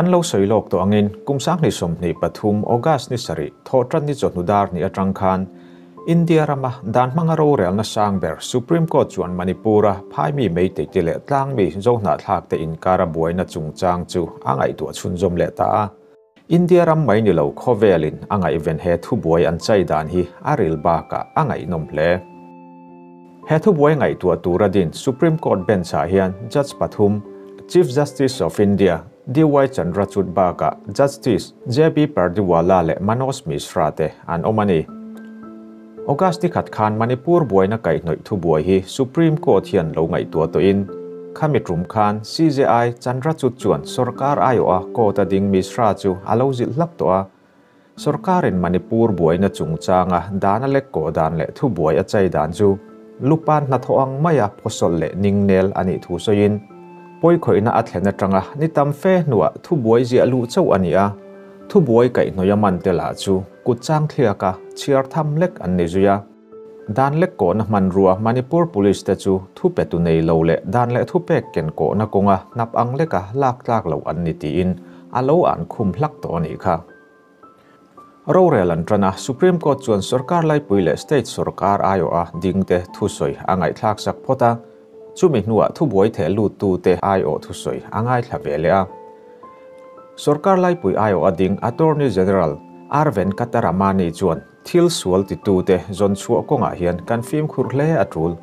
Kan lo sawi lawk tawh angin kum 2023 August ni sarih Thawhtanni chawhnu dar ni atang khan India rama dan hmanga rorelna sang ber Supreme Court chuan Manipur-a phaimi Meitei te leh tlangmi Zohnahthlak te inkara buaina chungchang chu a ngaihtuah chhunzawm leh ta a. India ram mai ni lo khawvelin a ngaihven he thubuai an chai dan hi a ril bakah a ngaihnawm hle. He thubuai ngaihtuah tura din Supreme Court bench-ah hian Judge pathum, Chief Justice of India DY Chandrachud bakah Justice JB Pardiwala leh Manoj Mishra te an awm a ni. August ni khat khan Manipur buaina kaihhnawih thubuai hi Supreme Court hian lo ngaihtuah tawhin, khami tum khan CJI Chandrachud chuan sorkar aiawha court-a ding Mishra chu a lo zilh hlak tawh a. Sorkarin Manipur buaina chungchanga dan a lek kawh dan leh thubuai a chai dan chu lupan hnathawh ang maia phawsawlh leh ningnel a nih thu sawiin, pawikhawihna a thlen atanga ni tam fe hnuah thubuai ziah luh chauh a ni a, thubuai kaihhnawih a man te lah chu kut chang thliaka chhiar tham lek an ni zui a. Dan lek kawhna hmanrua Manipur Police te chu thupetu nei lo leh dan leh thupek ken kawhna kawnga hnap ang leka lak tlak loh an ni tiin a lo an khum hlak tawh a nih kha. Rorel an tan a, Supreme Court chuan sorkar laipui leh state sorkar aiawha dingte thusawi a ngaihthlak sak phawt a, chumi hnuah thubuai theh luttute aiawh thusawi a ngaithla ve leh a. Sorkar laipui aiawha ding Attorney General R Venkataramani chuan thil sual titute zawn chhuah kawngah hian kan fimkhur hle a tul.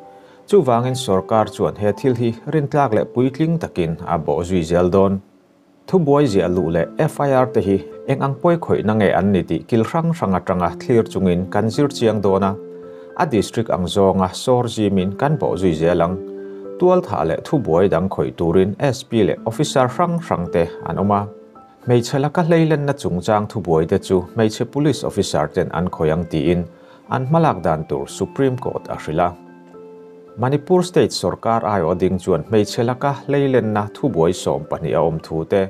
Chuvangin sorkar chuan he thil hi rintlak leh puitling takin a bawhzui zel dawn. Thubuai ziah luh leh FIR te hi eng ang pawi khawihna nge an ni tih kil hrang hrang atanga thlir chungin kan zir chiang dawn a, a district ang zawnga sawr zimin kan bawh zui zel ang. Tualthah leh thubuai dang khawih turin SP leh officer hrang hrang te an awm a. Hmeichhe laka hleilenna chungchang thubuai te chu hmeichhe police officer ten an khawih ang tiin an hmalak dan tur Supreme Court a hrilh a. Manipur State sorkar aiawh ding chuan hmeichhe laka hleilenna thubuai 12 a awm thu te,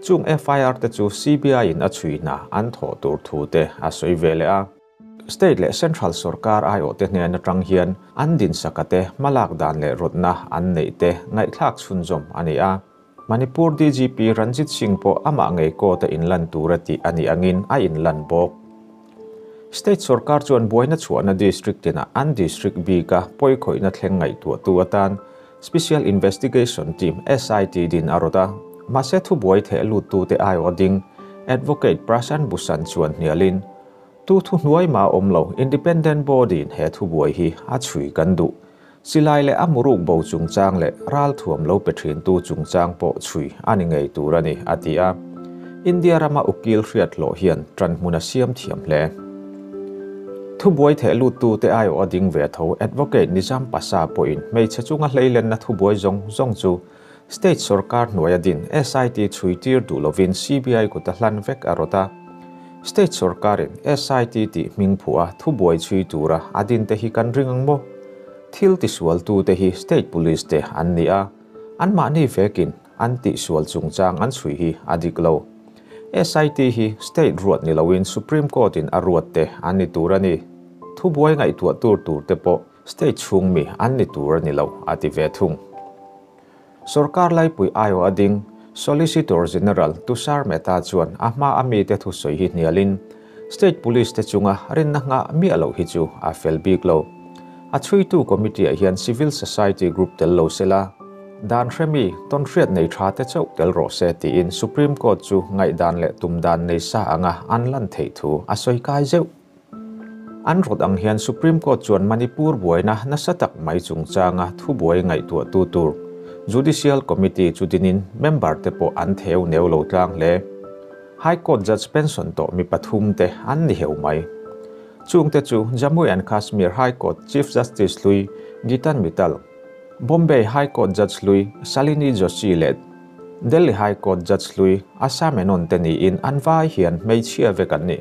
chung FIR te chu CBI in a chhui hna an thawh tur thu te a sawi ve leh a. State leh Central sorkar aiawh te hnen atang hian an dinsaka te hmalak dan leh rawtna an neih te ngaihthlak chhunzawm a ni a. Manipur DGP Ranjit Singh pawh amah ngei court a inlan tura tih a nih angin a inlan bawk. State sorkar chuan buaina chhuahna district tinah an district bika pawikhawihna thleng ngaihtuahtu atan Special Investigation Team, SIT, din a rawt a. Mahse thubuai theh luttute aiawh ding Advocate Prashant Bhushan chuan hnialin, Tu thuhnuai mah awm lo, Independent Body-in he thubuai hi a chhui kan duh. Silai leh a muruk bo chungchang leh ralthuam lo pe thintu chungchang pawh chhui a ni ngei tur a ni, a ti a. India rama ukil hriat hlawh hian tanhmun a siam thiam hle. Thubuai theh luttute aiawh a ding ve tho Advocate Nizam Pasha pawhin hmeichhe chunga hleilenna thubuai zawng zawng chu State sorkar hnuaia din SIT chhui tir duh lovin CBI kut a hlan vek a rawt a. State sorkarin SIT tih hming phuah a thubuai chhui tura a din te hi kan ring ang maw? Thil tisualtu te hi State Police te an ni a, anmahni vekin an tihsual chungchang an chhui hi a dik lo. SIT hi State ruat ni loin Supreme Court in a ruat te an ni tur a ni. Thubuai ngaihtuah tur tur te pawh State chhung mi an ni tur a ni lo, a ti ve thung. Sorkar laipui aiawh a ding, Solicitor General Tushar Mehta chuan a hma a mite thusawi hi hnialin, State Police te chunga rinna nghah miah loh hi chu a fel bik lo. A chhuitu committee-ah hian civil society group tel lo sela, dan hremi tawnhriat nei tha te chauh tel rawh se tiin Supreme Court chu ngaihdan leh tumdan nei sa anga an lan theih thu a sawi kai zeuh. An rawt ang hian Supreme Court chuan Manipur buaina nasa tak mai chungchanga thubuai ngaihtuahtu tur Judicial Committee chu dinin member te pawh an theu neu lo tlang hle. High Court Judge pension tawh mi pathum te an ni heu mai. Chungte chu Jammu and Kashmir High Court Chief Justice hlui Geetan Mittal, Bombay High Court Judge hlui Shalini Joshi leh Delhi High Court Judge hlui Asha Menon te niin an vai hian hmeichhia vek an ni.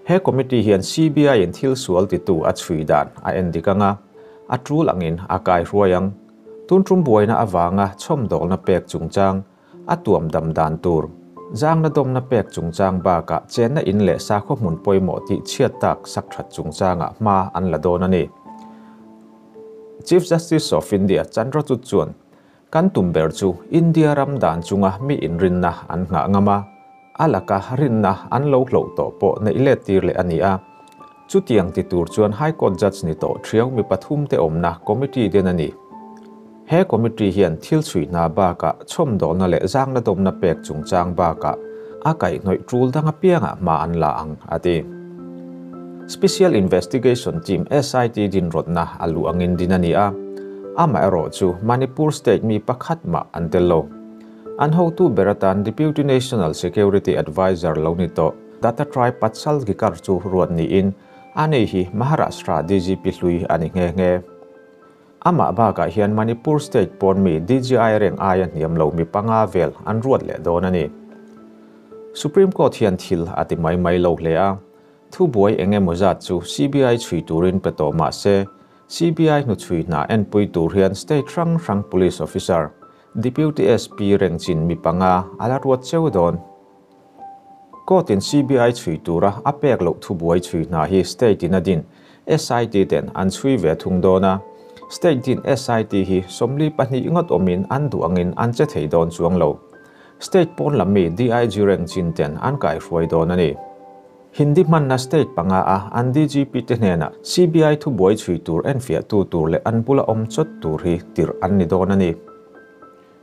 He committee hian CBI in thil sual titu a chhui dan a en dik ang a, a tul angin a kai hruai ang. Tun tum buaina avanga chhawmdawlna pek chungchang, a tuam dam dan tur, zangna dawmna pek chungchang bakah chenna in leh sakhaw hmun pawimawh tih chhiat tak sak that chungchangah hma an la dawn a ni. Chief Justice of India Chandrachud chuan. Kan tum ber chu India ram dan chunga mi inrinna an nghah ngam a, a laka rinna an lo hloh tawh pawh neih let tir leh a ni a. Chutiang ti tur chuan High Court Judge ni tawh thiau mi pathum te awmna committee den a ni. He committee hian thil chhui hna bakah chhawmdawlna leh zangna dawmna pek chungchang bakah a kaihhnawih tul dang apiangah hma an la ang, a ti. Special Investigation Team, SIT, din rawtna a luh angin din a ni a, amaherawh chu Manipur state mi pakhat mah an tel lo. An hotu ber atan Deputy National Security Adviser lo ni tawh Dattatray Padsalgikar chu ruat niin a nei hi Maharashtra DGP hlui a ni nghe nghe. Amah bakah hian Manipur state pawn mi DGI reng aia hniam lo mi panga vel an ruat leh dawn a ni. Supreme Court hian thil a ti mai mai lo hle a, thubuai eng emaw zat chu CBI chhui turin pe tawh mah se, CBI hnuchhui hna enpui tur hian state hrang hrang police officer, Deputy SP reng chin mi panga a la ruat cheu dawn. Court in CBI chhui tura a pek loh thubuai chhui hna hi state in a din SIT ten an chhui ve thung dawn a. State din SIT hi 42 ngawt awmin an duh angin an che thei dawn chuang lo. State pawn lam mi DIG reng chin ten an kaihruai dawn a ni. Hindi hmanna state panga a an DGP te hnenah CBI thubuai chhui tur enfiahtu tur leh an bula awm chawt tur hi tirh an ni dawn a ni.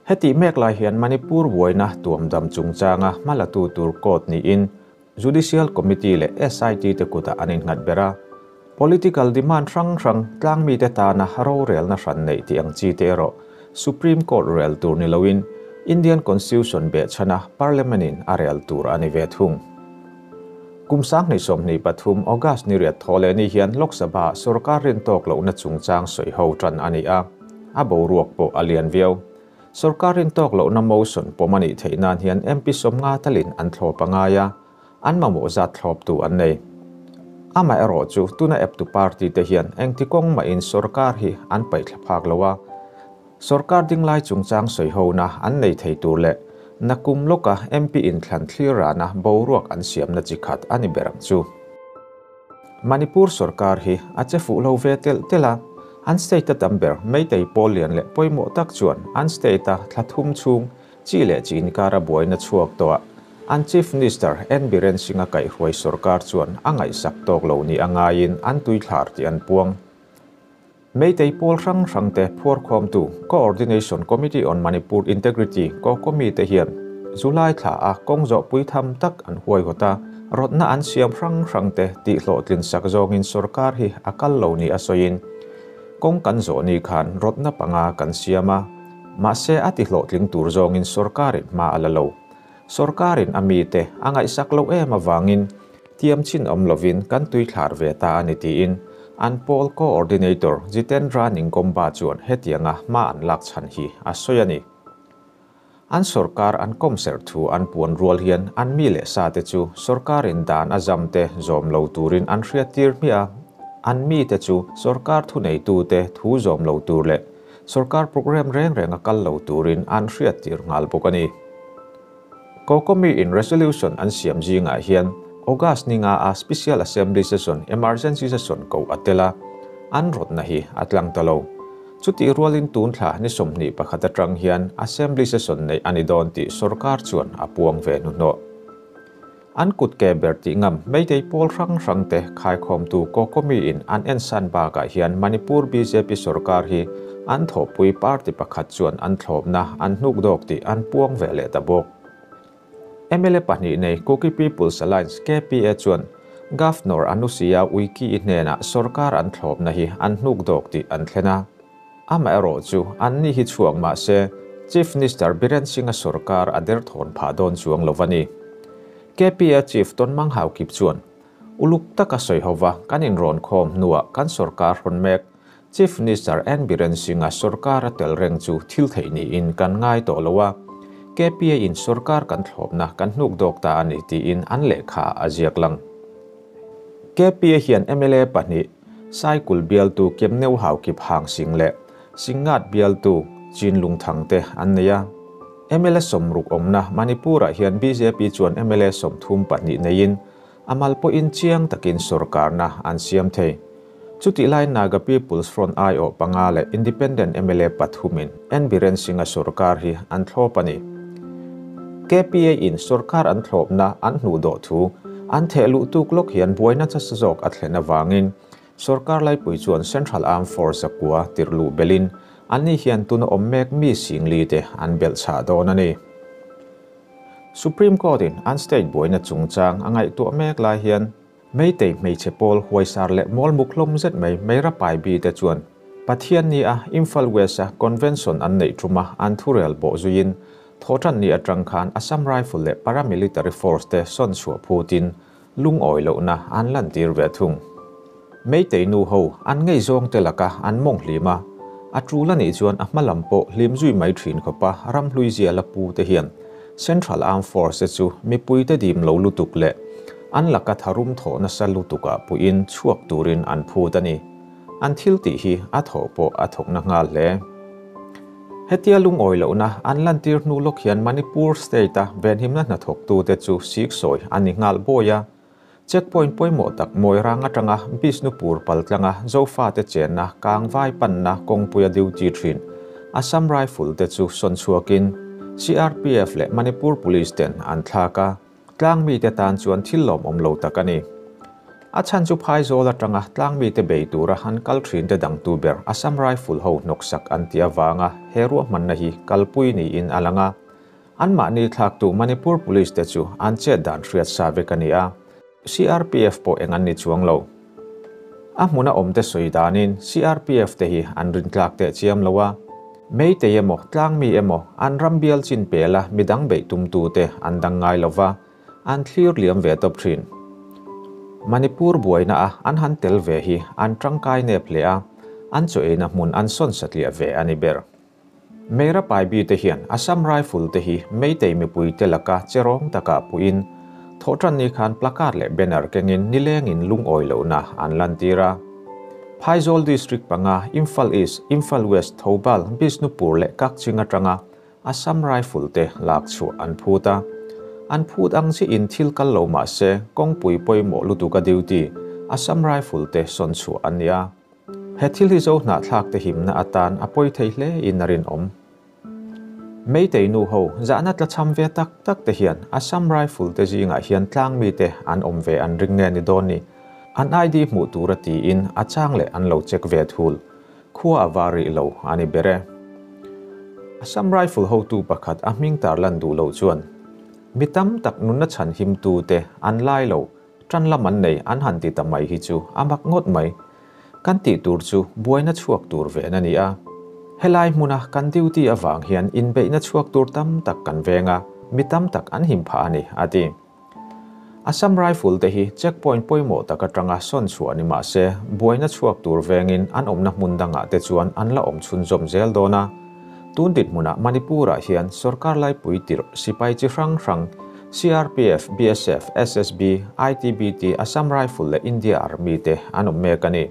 Heti mek lai hian Manipur buaina tuamdam chungchanga hmalatu tur court niin Judicial Committee leh SIT te kutah an innghat ber a. Political demand hrang hrang tlang mite tana rorelna hran neih tih ang chi te erawh Supreme Court rel tur ni loin Indian Constitution behchhana Parliament in a rel tur a ni ve thung. Kum 2023 August ni riat thaw leh ni hian Lok Sabha sorkar rin tawk lohna chungchang sawi ho tan a ni a, a boruak pawh a lian viau. Sorkar rin tawk lohna motion pawm a nih theih nan hian MP 50 talin an thlawp a ngai a, an mamawh zat thlawptu an nei. Amaherawh chu tuna eptu party te hian engti kawng mahin sorkar hi an paihthla phak lo a, sorkar dinglai chungchang sawi hona an nei thei tur leh nakum lawka MP in thlan thlir rana boruak an siamna chi khat a ni ber ang chu. Manipur sorkar hi a che fuh lo ve tel tel a, an state a tam ber Meitei pawl lian leh pawimawh tak chuan an state a thla thum chhung chi leh chi inkara buaina chhuak tawh a, an Chief Minister N Biren Singh a kaihruai sorkar chuan a ngaihsak tawk lo ni a ngaiin an tuithlar tih an puang. Meitei pawl hrang hrang te phuarkhawmtu Coordination Committee on Manipur Integrity COCOMI te hian July thla a kawng zawh pui tham tak an huai hawt a, rawtna an siam hrang hrang te tih hlawhtlin sak zawngin sorkar hi a kal lo ni a sawiin kawng kan zawh ni khan rawtna panga kan siam a, mahse a ti hlawhtling tur zawngin sorkarin hma a la lo. Sorkarin a mite a ngaihsak lo em avangin tiam chin awm lovin kan tuithlar ve ta a ni tiin an pawl coordinator Jitendra Ningomba chuan hetianga hma an lak chhan hi a sawi a ni. An sorkar an kawm serh thu an puan rual hian an mi leh sa te chu sorkarin dan a zam te zawm lo turin an hriat tir hmiah a, an mi te chu sorkar thuneitu te thu zawm lo tur leh sorkar program reng reng a kal lo turin an hriat tir nghal bawk a ni. COCOMI in resolution an siam zingah hian August ni nga a Special Assembly Session Emergency Session ko a tel a, an rawtna hi a tlang ta lo. Chuti rualin tun thla ni 21 atang hian Assembly Session nei a ni dawn tih sorkar chuan a puang ve hnuhnawh. An kut ke ber tih ngam Meitei pawl hrang hrang te khaikhawmtu COCOMI in an ensan bakah hian Manipur BJP sorkar hi an thawhpui party pakhat chuan an thlawpna an hnuk dawk tih an puang ve leh ta bawk. MLA pahnih nei Kuki People's Alliance KPA chuan Governor Anusuiya Uikey i hnenah sorkar an thlawpna hi an hnuk dawk tih an thlen a. Amaherawh chu an ni hi chhuak mah se Chief Minister Biren Singh a sorkar a der thawn phah dawn chuang lo a ni. KPA Chief Tonmang Haokip chuan uluk taka sawi hova kan inrawn khawm hnuah kan sorkar rawn mek Chief Minister N Biren Singh a sorkar a tel reng chu thil theih niin kan ngai tawh lo a, KPA in sorkar kan thlawpna kan hnuk dawk ta a ni tiin an lehkha a ziak lang. KPA hian MLA pahnih Saikul bialtu Kemneu Haokip Hang Singh leh Singngat bialtu Chin Lungthang te an nei a. MLA 60 awmna Manipurah hian BJP chuan MLA 32 neiin amal pawhin chiang takin sorkarna an siam thei. Chutih laiin Naga People's Front aiawh panga leh Independent mla pathumin N Biren Singh-a sorkar hi an thlawp a ni. KPA in sorkar an thlawpna an hnuh dawh thu an theh luh tuk lawk hian buaina chasa zawk a thlen avangin sorkar laipui chuan Central Armed Force zakua tirh luh belhin anni hian tuna awm mek mi singli te an belh chhah dawn a ni. Supreme Court in an state buaina chungchang a ngaihtuah mek lai hian Meitei hmeichhe pawl huaisar leh mawlmuk hlawm zet mai Meira Paibi te chuan Pathianni a Imphal West a convention an neih ṭuma an thurel bawh zuiin thawhṭanni aṭang khan Assam Rifle leh Paramilitary Force te sawn chhuah phutin lungawi lohna an lantir ve thung. Meitei nu ho an ngei zawng te laka an mawng hlim a, a ṭul a nih chuan a hma lam pawh hlim zui mai ṭhin khawpa ramhlui zia la pu te hian Central Armed Force te chu mipuite dim lo lutuk leh an laka tharum thawh nasa lutukah puiin chhuak turin an phut a ni. An thil tih hi a thawh pawh a thawkna nghal hle. Hetia lungawi lohna an lantir hnu lawk hian Manipur state-a venhimna hnathawktute chu siksawi a ni nghal bawi a. Checkpoint pawimawh tak Mawirang atanga Bishnupur paltlanga Zofate chenna Kangvai panna kawngpuia duty thin Assam Rifle te chu sawn chhuakin CRPF leh Manipur Police ten an thlak a. Tlang mite tan chuan thil lawmawm lo tak a ni. A chhan chu phaizawl atanga tlang mite bei tura han kal thin te dangtu ber Assam Rifle ho hnawksak an tih avanga he ruahmanna hi kalpui niin a lang a. Anmahni thlaktu Manipur Police te chu an chet dan hriat sa vek a ni a, CRPF pawh eng an ni chuang lo. A hmuna awmte sawi danin CRPF te hi an rintlak teh chiam lo a, Meitei emaw, tlangmi emaw, an ram bial chin pela midang beih tumtute an dang ngai lo va, an thlir liam ve tawp thin. Manipur buaina a an han tel ve hi an tangkai nep hle a, an chaw eina hmun an sawn satliah ve a ni ber. Meira Paibi te hian Assam Rifle te hi Meitei mipui te laka che rawng takah puiin thawhtan ni khan placard leh banner kengin nilengin lungawi lohna an lantir a. Phaizawl District panga Imphal East, Imphal West, Thoubal, Bishnupur leh Kakching atanga Assam Rifle te lak chhuah an phut a. An phut ang chiahin thil kal lo mah se kawngpui pawimawh lutuka duty Assam Rifle te sawn chhuah an ni a. He thil hi zo hnahthlak te himna atan a pawi thei hle in a rinawm. Meitei nu ho zahna tlachham ve tak tak te hian Assam Rifle te zingah hian tlang mite an awm ve an ring nge ni dawn ni? An ID hmuh tur a tiin a chang leh an lo check ve thul. Khua a var rih lo a ni ber e. Assam Rifle hotu pakhat a hming tarlan duh loh chuan mi tam tak nunna chhan himtu te an lai lo Ṭan lam an nei an han ti ta mai hi chu a mak ngawt mai. Kan tih tur chu buaina chhuak tur ven a ni a. Helai hmuna kan duty avang hian inbeihna chhuak tur tam tak kan veng a, mi tam tak an him phah a ni, a ti. Assam Rifle te hi checkpoint pawimawh tak atanga sawn chhuah ni mah se, buaina chhuak tur vengin an awmna hmun dangah te chuan an la awm chhunzawm zel dawn a. Tun dinhmunah Manipur-ah hian sorkar laipui tirh sipai chi hrang hrang CRPF, BSF, SSB, ITBT, Assam Rifle leh India Army te an awm mek a ni.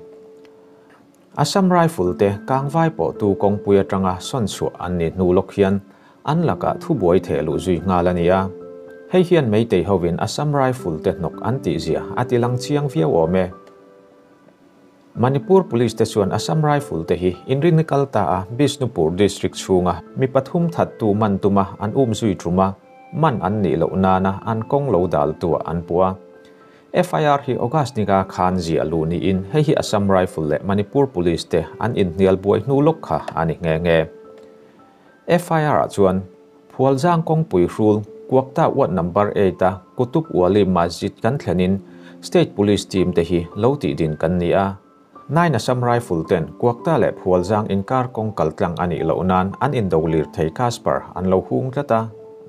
Assam Rifle te kangvai pawhtu kawngpui atanga sawn chhuah an nih hnu lawk hian an lakah thubuai theh luh zui nghal a ni a. Hei hian Meitei hovin Assam Rifle te hnawk an tihzia a tilang chiang viau awm e. Manipur Police te chuan Assam Rifle te hi inrinni kal ta a Bishnupur District chhunga mi pathum thattu man tuma an um zui tum a, man an nih loh nana an kawng lo dal tuah an puh a. FIR hi August ninga khan ziah luh niin hei hi Assam Rifle leh Manipur Police te an inhnial buai hnu lawk kha a ni nghe nghe. FIR ah chuan Phualzang kawngpui hrul Kuakta Ward Number 8 a Kutub Wali Masjid kan thlenin State Police team te hi lo tih din kan ni a. Nine Assam Rifle ten Kuakta leh Phualzang inkar kawng kal tlang a nih loh nan an indo lirthei Casper an lo hung tlat a,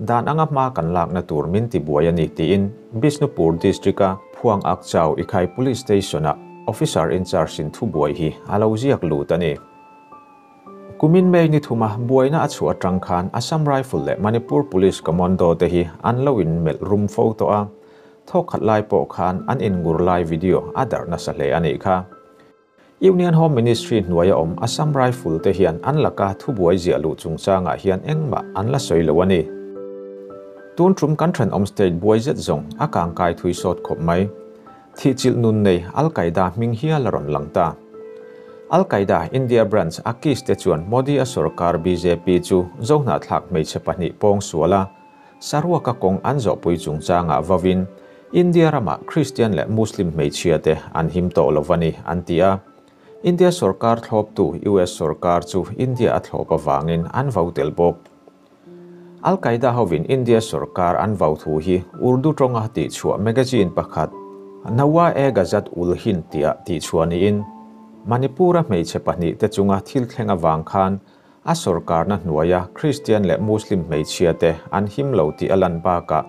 dan anga hma kan lakna tur min ti buai a ni tiin Bishnupur District a Phuang Akchau Ikhai Police Station ah Officer in Charge in thubuai hi a lo ziak lut a ni. Kumin May ni thuma buaina a chhuah atang khan Assam Rifle leh Manipur Police Commando te hi an lo in melh rum fo tawh a, thawk khat lai pawh khan an in ngur lai video a darh nasa hle a nih kha. Union Home Ministry hnuaia awm Assam Rifle te hian an laka thubuai ziah luh chungchangah hian engmah an la sawi lo a ni. Tun tum kan thenawm state buai zet zawng a kangkai thui sawt khawp mai. Thihchilh nun nei Al-Qaeda hming hial a rawn lang ta. Al-Qaeda India branch Akis te chuan Modi-a sorkar bjp chu Zohnahthlak hmeichhe pahnih pawng suala saruaka kawng an zawhpui chungchangah vawin India ramah Kristian leh Muslim hmeichhia te an him tawh lo a ni, an ti a. India sorkar thlawptu US sorkar chu India a thlawp avangin an vau tel bawk. Al-Qaeda hovin India sorkar an vau thu hi Urdu tawnga tihchhuah magazine pakhat Nawa-e-Gazat ul Hind tia tihchhuah niin Manipur-a hmeichhe pahnihte chunga thil thleng avang khan a sorkarna hnuaia Kristian leh Muslim hmeichhiate an him lo tih a lan bakah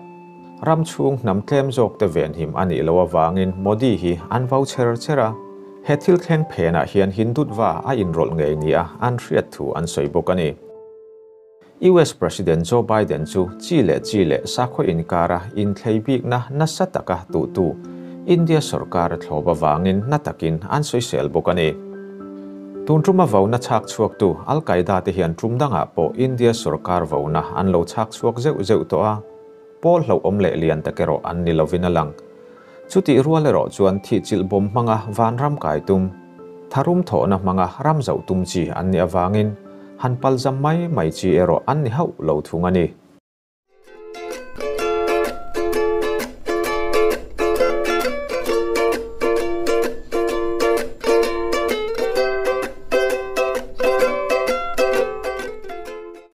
ram chhung hnam tlem zawkte venhim a nih loh avangin Modi hi an vau cher cher a. He thil thleng phenah hian Hindutva a inrawlh ngei nia an hriat thu an sawi bawk a ni. US President Joe Biden chu chi leh chi leh sakhaw inkara inthlei bikna nasa taka tuhtu India sorkar a thlawp avangin na takin an sawisel bawk a ni. Tun tuma vona chhak chhuaktu Al Qaeda te hian tum dangah pawh India sorkar vona an lo chhak chhuak zeuh zeuh tawh a, pawl hlauhawm leh lian tak erawh an ni lovin a lang. Chutih rual erawh chuan thihchilh bawm hmanga vanram kai tum, tharum thawhna hmanga ram zauh tum chi an nih avangin han palzam mai mai chi erawh an ni hauh lo thung a ni.